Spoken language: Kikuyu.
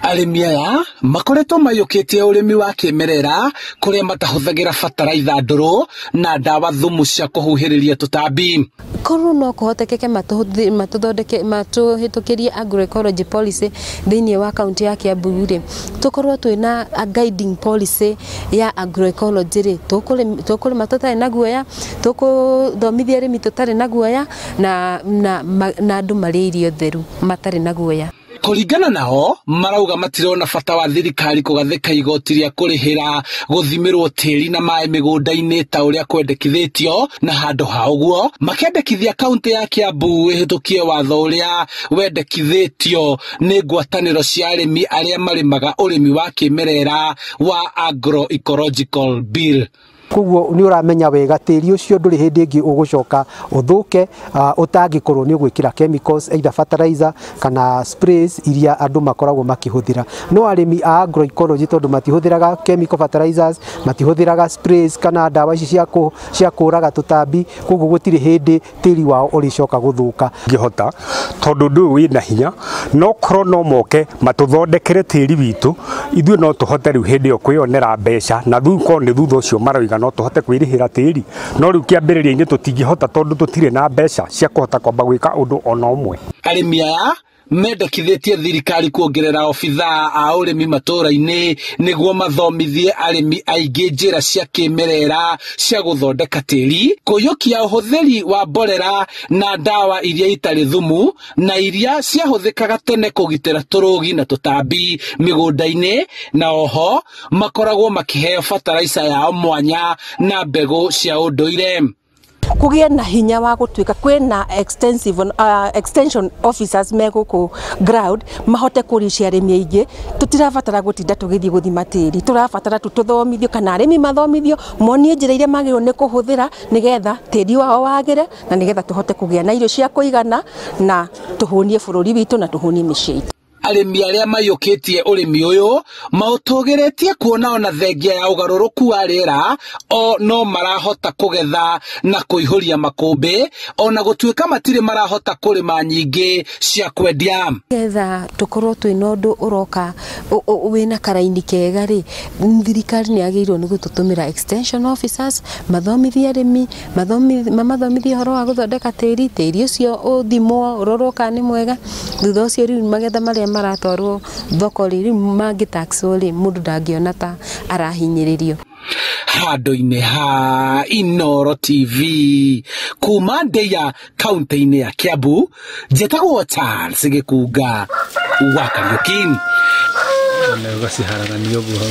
Arĩmi aya makoretwo maiyũkĩtie ũrĩmi wa kĩmerera kũrĩa matahũthagĩra bataraitha ndũrũ na ndawa thumu cia kũhuhĩrĩria tũtambi. Korwo no kũhotekeke matũthondeke matũhĩtũkĩrie agroecology policy thĩinĩ wa kaunti ya Kiambu rĩ, tũkorwo twĩna a guiding policy ya agroecology rĩ, tũkũrĩma tũtarĩ na guoya, tũkũthomithia arĩmi tũtarĩ na guoya, na andũ marĩe irio theru matarĩ na guoya. Kũringana nao, marauga matirona bata wa thirikari kũgathĩka igoti rĩa kũrĩhĩra gũthimĩrwo tĩri na maĩ mĩgũnda-inĩ ta ũrĩa kwendekithĩtio, na handũ ha ũguo makendekithia kaunti ya Kiambu ĩhĩtũkie watho ũrĩa wendekithĩtio nĩ ngwatanĩro cia arĩmi arĩa marĩmaga ũrĩmi wa kĩmerera wa agroecological bill. Koguo nĩ ũramenya wega tĩri ũcio ndũrĩ hĩndĩ ĩngĩ ũgũcoka ũthũke, ũtangĩkorwo nĩ ũgwĩkĩra chemicals, either fertilizer kana sprays iria andũ makoragwo makĩhũthĩra. No arĩmi a agroecology tondũ matihũthĩraga chemical fertilizers, matihũthĩraga sprays kana ndawa ici cia kũraga tũtambi, koguo gũtirĩ hĩndĩ tĩri wao ũrĩcoka gũthũka. Ngĩhota tondũ ũndũ ũyũ wĩna hinya, no korwo no moke matũthondekere tĩri witũ, ithuĩ no tũhote rĩu hĩndĩ ĩyo kwĩyonera mbeca, na rĩu korwo nĩ thutha ũcio maroiga no tũhote kwĩrĩhĩra tĩri, no rĩu kĩambĩrĩria-inĩ tũtingĩhota tondũ tũtirĩ na mbeca cia kũhota kwamba gwĩka ũndũ ona ũmwe. Arĩmi aya mendekithĩtie thirikari kuongerera obithaa a ũrĩmi matũũra-inĩ nĩguo mathomithie arĩmi aingĩ njĩra cia kĩmerera cia gũthondeka tĩri, kũiyũkia ũhũthĩri wa mborera na ndawa iria itarĩ thumu na iria ciahũthĩkaga tene kũgitĩra tũrũgi na tũtambi mĩgũnda-inĩ, na oho makoragwo makĩheo bataraica yao mwanya na mbegũ cia ũndũire. Kũgĩe na hinya wa gũtuĩka kwĩna extensive extension officers me gũkũ ground mahote kũricia arĩmi aingĩ. Tũtirabatara gũtinda tũgĩthiĩ gũthima tĩri, tũrabatara tu tũthomithio kana arĩmi mathomithio monie njĩra iria magĩrĩirwo nĩ kũhũthĩra nĩgetha tĩri wao wagĩre na nĩgetha tũhote kũgĩa na irio cia kũigana na tũhũnie bũrũri witũ na tũhũnie mĩciĩ itũ. Arĩmi arĩa maiyũkĩtie ũrĩmi ũyũ maũtũgĩrĩtie kuona ona thengia ya ũgarũrũku wa rĩera o no marahota kũgetha na kũihũria makũmbĩ, ona gũtuĩka matirĩ marahota kũrĩma nyingĩ cia kwendia. Getha tũkorwo twĩna ũndũ ũroka wĩna karaini kega rĩ, thirikari nĩ yagĩrĩirwo nĩ gũtũtũmĩra extension officers mathomithie arĩmi, mamathomithie ũhoro wa gũthondeka tĩri, tĩri ũcio ũthimwo ũrorwo kana nĩ mwega. Thutha ũcio rĩu magetha marĩa maratwarwo thoko rĩ, rĩu mangĩtaxwo rĩ, mũndũ ndangĩona ta arahinyĩrĩrio. Handũ-inĩ ha Inooro TV kuma Ndeia kaunti-inĩ ya Kiambu, njĩtagwo Charles Gĩkunga wa Kariũki. Ũgaciharagania ũguo hau.